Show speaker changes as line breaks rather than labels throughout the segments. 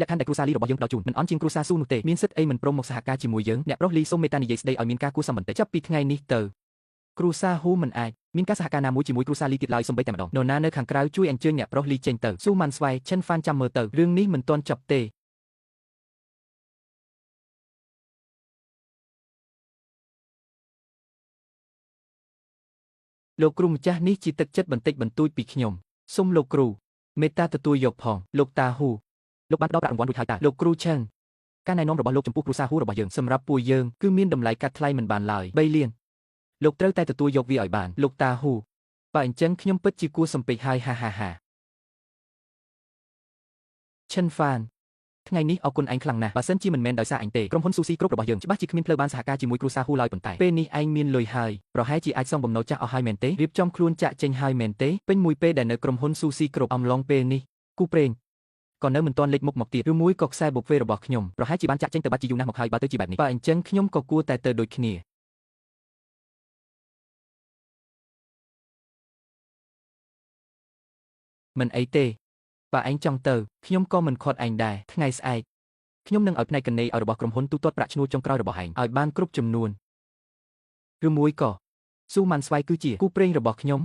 លក្ខខណ្ឌដែលគ្រួសារលីរបស់យើងផ្ដល់ជូនមិនអន់ជាងគ្រួសារស៊ូនោះទេមានសិទ្ធិអីមិនព្រមមកសហការជាមួយយើងអ្នកប្រុសលីសូមមេត្តានិយាយស្ដីឲ្យមានការគួរសមបន្តិចចាប់ពីថ្ងៃនេះទៅគ្រួសារហ៊ូមិនអាចមានការសហការណាមួយជាមួយគ្រួសារលីទៀតឡើយសូម្បីតែម្ដងនរណានៅខាងក្រៅជួយអញ្ជើញអ្នកប្រុសលីចេញទៅស៊ូម៉ាន់ស្វែឈិនហ្វានចាំមើលទៅរឿងនេះមិនទាន់ចប់ទេលោកគ្រូម្ចាស់នេះជាទឹកចិត្តបន្តិចបន្តួចពីខ្ញុំសូមលោកគ្រូមេត្តាទទួលយកផងលោកតាហ៊ូលោកបានផ្ដល់ប្រាក់រង្វាន់រួចហើយតើលោកគ្រូឆឹងការណែនាំរបស់លោកចំពោះគ្រួសារហ៊ូរបស់យើងសម្រាប់ពួកយើងគឺមានតម្លៃកាត់ថ្លៃមិនបានឡើយ3លានលោកត្រូវតែទទួលយកវាឲ្យបានលោកតាហ៊ូបើអញ្ចឹងខ្ញុំពិតជាគួរសំពេចហើយហាហាហាឈិនហ្វានថ្ងៃនេះអរគុណឯងខ្លាំងណាស់បើសិនជាមិនមែនដោយសារអញទេក្រុមហ៊ុនស៊ូស៊ីគ្រប់របស់យើងច្បាស់ជាគ្មានផ្លូវបានសហការជាមួយគ្រួសារហ៊ូឡើយប៉ុន្តែពេលនេះឯងមានលុយហើយប្រហែលជាអាចសងបំណុលចាស់អស់ហើយមែនទេរៀបចំខ្លួនចាក់ចេញហើយមែនទេពេញមួយពេលដែលនៅក្រុមហ៊ុនស៊ូស៊ីគ្រប់អំឡុងពេលនេះគូប្រេងក៏នៅមិនទាន់លេចមុខមកទៀតឬមួយក៏ខ្សែបុហ្វេរបស់ខ្ញុំប្រហែលជាបានចាក់ចេញទៅបាត់ជាយូរណាស់មកហើយបើទៅជាបែបនេះបើអញ្ចឹងខ្ញុំក៏គួរតែទៅដូចគ្នាមិនអីទេបើឯងចង់ទៅខ្ញុំក៏មិនខាត់ឯងដែរថ្ងៃស្អែកខ្ញុំនឹងឲ្យផ្នែកកណេយឲ្យរបស់ក្រុមហ៊ុនទូទាត់ប្រាក់ឈ្នួលចុងក្រោយរបស់ឯងឲ្យបានគ្រប់ចំនួនឬមួយក៏ស៊ូម៉ាន់ស្វ័យគឺជាគូព្រេងរបស់ខ្ញុំ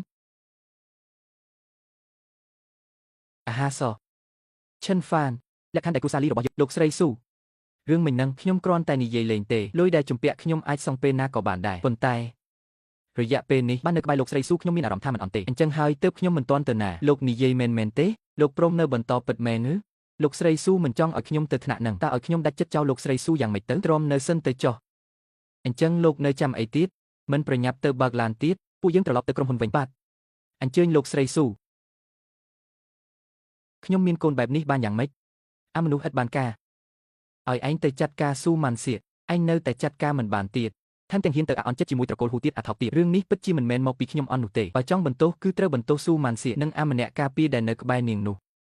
អាហាសឈិនហ្វានលក្ខខណ្ឌដែលគ្រួសារលីរបស់លោកស្រីស៊ូរឿងមិញនឹងខ្ញុំគ្រាន់តែនិយាយលេងទេលុយដែលជំពាក់ខ្ញុំអាចសងពេលណាក៏បានដែរប៉ុន្តែរយៈពេលនេះបាននៅក្បែរលោកស្រីស៊ូខ្ញុំមានអារម្មណ៍ថាមិនអន់ទេអញ្ចឹងហើយទើបខ្ញុំមិនទាន់ទៅណាលោកនិយាយមែនមែនទេលោកព្រមនៅបន្តពិតមែនឬលោកស្រីស៊ូមិនចង់ឲ្យខ្ញុំទៅថ្នាក់នឹងតើឲ្យខ្ញុំដាច់ចិត្តចោលលោកស្រីស៊ូយ៉ាងម៉េចទៅទ្រាំនៅសិនទៅចុះអញ្ចឹងលោកនៅចាំអីទៀតមិនប្រញាប់ទៅបើកឡានទៀតពួកយើងត្រឡប់ទៅក្រុមហ៊ុនវិញបាទអញ្ជើញលោកស្រីស៊ូខ្ញុំមានកូនបែបនេះបានយ៉ាងម៉េចអាមនុស្សឥតបានការឲ្យឯងទៅចាត់ការស៊ូម៉ាន់សៀកឯងនៅតែចាត់ការមិនបានទៀតថែមទាំងហ៊ានទៅអន់ចិត្តជាមួយត្រកូលហ៊ូទៀតអាថោកទៀតរឿងនេះពិតជាមិនមែនមកពីខ្ញុំអន់នោះទេបើចង់បន្ទោសគឺត្រូវបន្ទោសស៊ូម៉ាន់សៀកនិងអាម្នាក់ការពារដែលនៅក្បែរនាងនោះ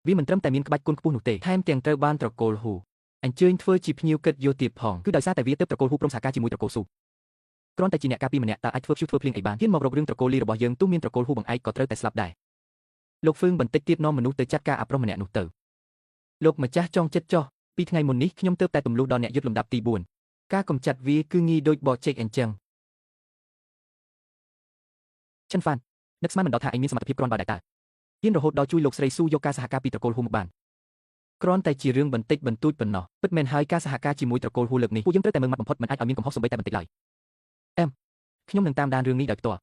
វាមិនត្រឹមតែមានក្បាច់គុណខ្ពស់នោះទេថែមទាំងត្រូវបានត្រកូលហ៊ូអញ្ជើញធ្វើជាភ្ញៀវកិត្តិយសទៀតផងគឺដោយសារតែវាទើបត្រកូលហ៊ូព្រមសហការជាមួយត្រកូលស៊ូគ្រាន់តែជាអ្នកការពារម្នាក់តើអាចធ្វើព្យុះធ្វើភ្លៀងអីបានហ៊ានមករករឿងត្រកូលលីរបស់យើងទោះមានត្រកូលហ៊ូបង្អែកក៏ត្រូវតែស្លាប់ដែរលោកហ្វឺងបន្តិចទៀតនាំមនុស្សទៅចាត់ការអាប្រុសម្នាក់នោះទៅលោកម្ចាស់ចងចិត្តចុះពីថ្ងៃមុននេះខ្ញុំទើបតែទម្លុះដល់អ្នកយុទ្ធលំដាប់ទី4ការកំចាត់វាគឺងាយដូចបកចេកអញ្ចឹងឈិនហ្វាននឹកស្មានមិនដល់ថាឯងមានសមត្ថភាពគ្រាន់បើដែរតើហ៊ានរហូតដល់ជួយលោកស្រីស៊ូយកការសហការពីត្រកូលហ៊ូមកបានគ្រាន់តែជារឿងបន្តិចបន្តួចប៉ុណ្ណោះពិតមែនហើយការសហការជាមួយត្រកូលហ៊ូលើកនេះពួកយើងត្រូវតែមើងម៉ាត់បំផុតមិនអាចឲ្យមានកំហុសសូម្បីតែបន្តិចឡើយអែមខ្ញុំនឹងតាមដានរឿងនេះដោយផ្ទាល់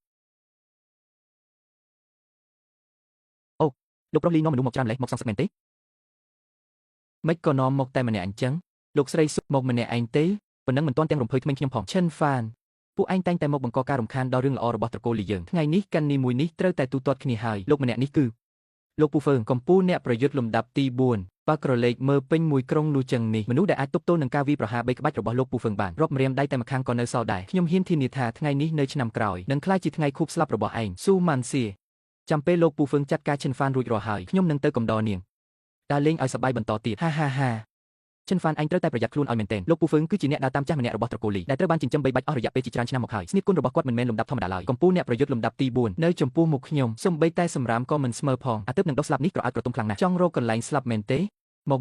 អូលោកប្រុសលីនាំមនុស្សមកច្រើនម្លេះមកសងសឹកមែនទេមិនក៏នាំមកតែម្នាក់អញ្ចឹងលោកស្រីស៊ូមកម្នាក់ឯងទេប៉ុណ្ណឹងមិនទាន់ទាំងរំភើយថ្មិញខ្ញុំផងឈិនហ្វានពួកឯងតែងតែមកបង្កការរំខានដល់រឿងល្អរបស់ត្រកូលលីយើងថ្ងៃនេះកាន់នេះមួយនេះត្រូវតែទូទាត់គ្នាហើយលោកម្នាក់នេះគឺលោកពូហ្វឺងកំពូលអ្នកប្រយុទ្ធលំដាប់ទី4បើក្រឡេកមើលពេញមួយក្រុងលូចឹងនេះមនុស្សដែលអាចទប់ទល់នឹងការវាយប្រហារបីក្បាច់របស់លោកពូហ្វឹងបានរាប់ម្រាមដៃតែម្ខាងក៏នៅសល់ដែរខ្ញុំហ៊ានធានាថាថ្ងៃនេះនៅឆ្នាំក្រោយនឹងក្លាយជាថ្ងៃខួបស្លាប់របស់ឯងស៊ូម៉ាន់សៀចាំពេលលោកពូហ្វឹងចាត់ការឈិនហ្វានរួចរាល់ហើយខ្ញុំនឹងទៅកំដរនាងដើរលេងឲ្យសប្បាយបន្តទៀតហាហាហាឈិនហ្វានឯងត្រូវតែប្រយ័ត្នខ្លួនឲ្យមែនទែនលោកពូហ្វឹងគឺជាអ្នកដើរតាមចាស់ម្នាក់របស់ត្រកូលលីដែលត្រូវបានចិញ្ចឹមបីបាច់អស់រយៈពេលជាច្រើនឆ្នាំមកហើយស្នៀតគុណរបស់គាត់មិនមែនលំដាប់ធម្មតាឡើយកំពូលអ្នកប្រយុទ្ធលំដាប់ទី4នៅចំពោះមុខខ្ញុំសូម្បីតែសម្រាមក៏មិនស្មើផងអាទិបនឹងដុះស្លាប់នេះក្រអៅក្រទុំខ្លាំងណាស់ចង់រកកន្លែងស្លាប់មែនទេម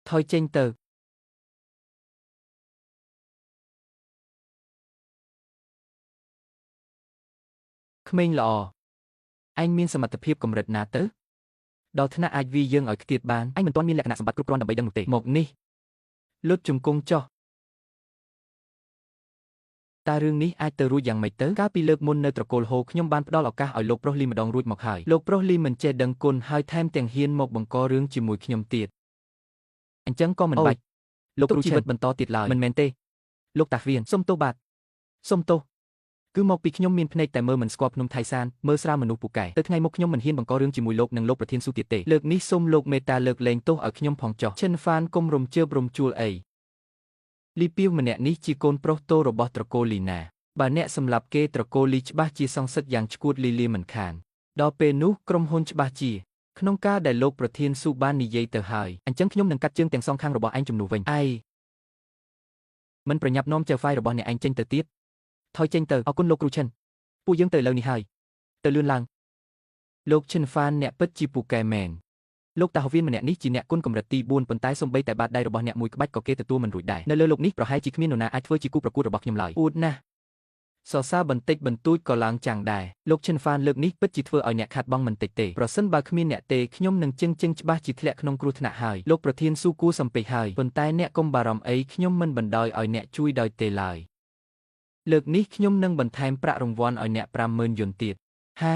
កថយចេញទៅក្មេងល្អឯងមានសមត្ថភាពកម្រិតណាទៅដល់ថ្នាក់អាចវាយយើងឲ្យខ្ទាតបានឯងមិនទាន់មានលក្ខណៈសម្បត្តិគ្រប់គ្រាន់ដើម្បីដឹងនោះទេមកនេះលុតជង្គង់ចុះតើរឿងនេះអាចទៅរួចយ៉ាងម៉េចទៅកាលពីលើកមុននៅត្រកូលហូខ្ញុំបានផ្ដល់ឱកាសឲ្យលោកប្រុសលីម្ដងរួចមកហើយលោកប្រុសលីមិនចេះដឹងគុណហើយថែមទាំងហ៊ានមកបង្ករឿងជាមួយខ្ញុំទៀតអញ្ចឹងក៏មិនបាច់លោកគ្រូជីវិតបន្តទៀតឡើយមិនមែនទេលោកតាវៀនសុំទោសបាទសុំទោសគឺមកពីខ្ញុំមានភ្នែកតែមើលមិនស្គាល់ភ្នំថៃសានមើលស្រាលមនុស្សពូកែទៅថ្ងៃមុខខ្ញុំមិនហ៊ានបង្ករឿងជាមួយលោកនិងលោកប្រធានស៊ូទៀតទេលើកនេះសូមលោកមេត្តាលើកលែងទោសឲ្យខ្ញុំផងចុះឈិនហ្វានគុំរំជើបរំជួលអីលីពីវម្នាក់នេះជាកូនប្រុសតូរបស់ត្រកូលលីណាបើអ្នកសម្លាប់គេត្រកូលលីច្បាស់ជាសងសឹកយ៉ាងឈួតលីលីមិនខានដល់ពេលនោះក្រុមហ៊ុនច្បាស់ជាក្នុងការដែលលោកប្រធានស៊ូបាននិយាយទៅហើយអញ្ចឹងខ្ញុំនឹងកាត់ជើងទាំងសងខាងរបស់ឯងជំនួសវិញឯងមិនប្រញាប់នាំចៅហ្វាយរបស់អ្នកឯងចេញទៅទៀតថយចេញទៅអរគុណលោកគ្រូឈិនពួកយើងទៅឥឡូវនេះហើយទៅលឿនឡើងលោកឈិនហ្វានអ្នកពិតជាពូកែមែន លោកតាហវៀនម្នាក់នេះជាអ្នកគុណកម្រិតទី4ប៉ុន្តែសូម្បីតែបាតដៃរបស់អ្នកមួយក្បាច់ក៏គេទទួលមិនរួចដែរនៅលើលោកនេះប្រហែលជាគ្មាននរណាអាចធ្វើជាគូប្រកួតរបស់ខ្ញុំឡើយអួតណាស់សរសើរបន្តិចបន្តួចក៏ឡើងចាំងដែរលោកឈិនហ្វានលើកនេះពិតជាធ្វើឲ្យអ្នកខាត់បងមិនតិចទេប្រសិនបើគ្មានអ្នកទេខ្ញុំនឹងជឹងជឹងច្បាស់ជាធ្លាក់ក្នុងគ្រោះថ្នាក់ហើយលោកប្រធានស៊ូគួរសំពេចហើយប៉ុន្តែអ្នកកុំបារម្ភអីខ្ញុំមិនបណ្ដោយឲ្យអ្នកជួយដោយទេឡើយលើកនេះខ្ញុំនឹងបន្ថែមប្រាក់រង្វាន់ឲ្យអ្នក50000យួនទៀតហា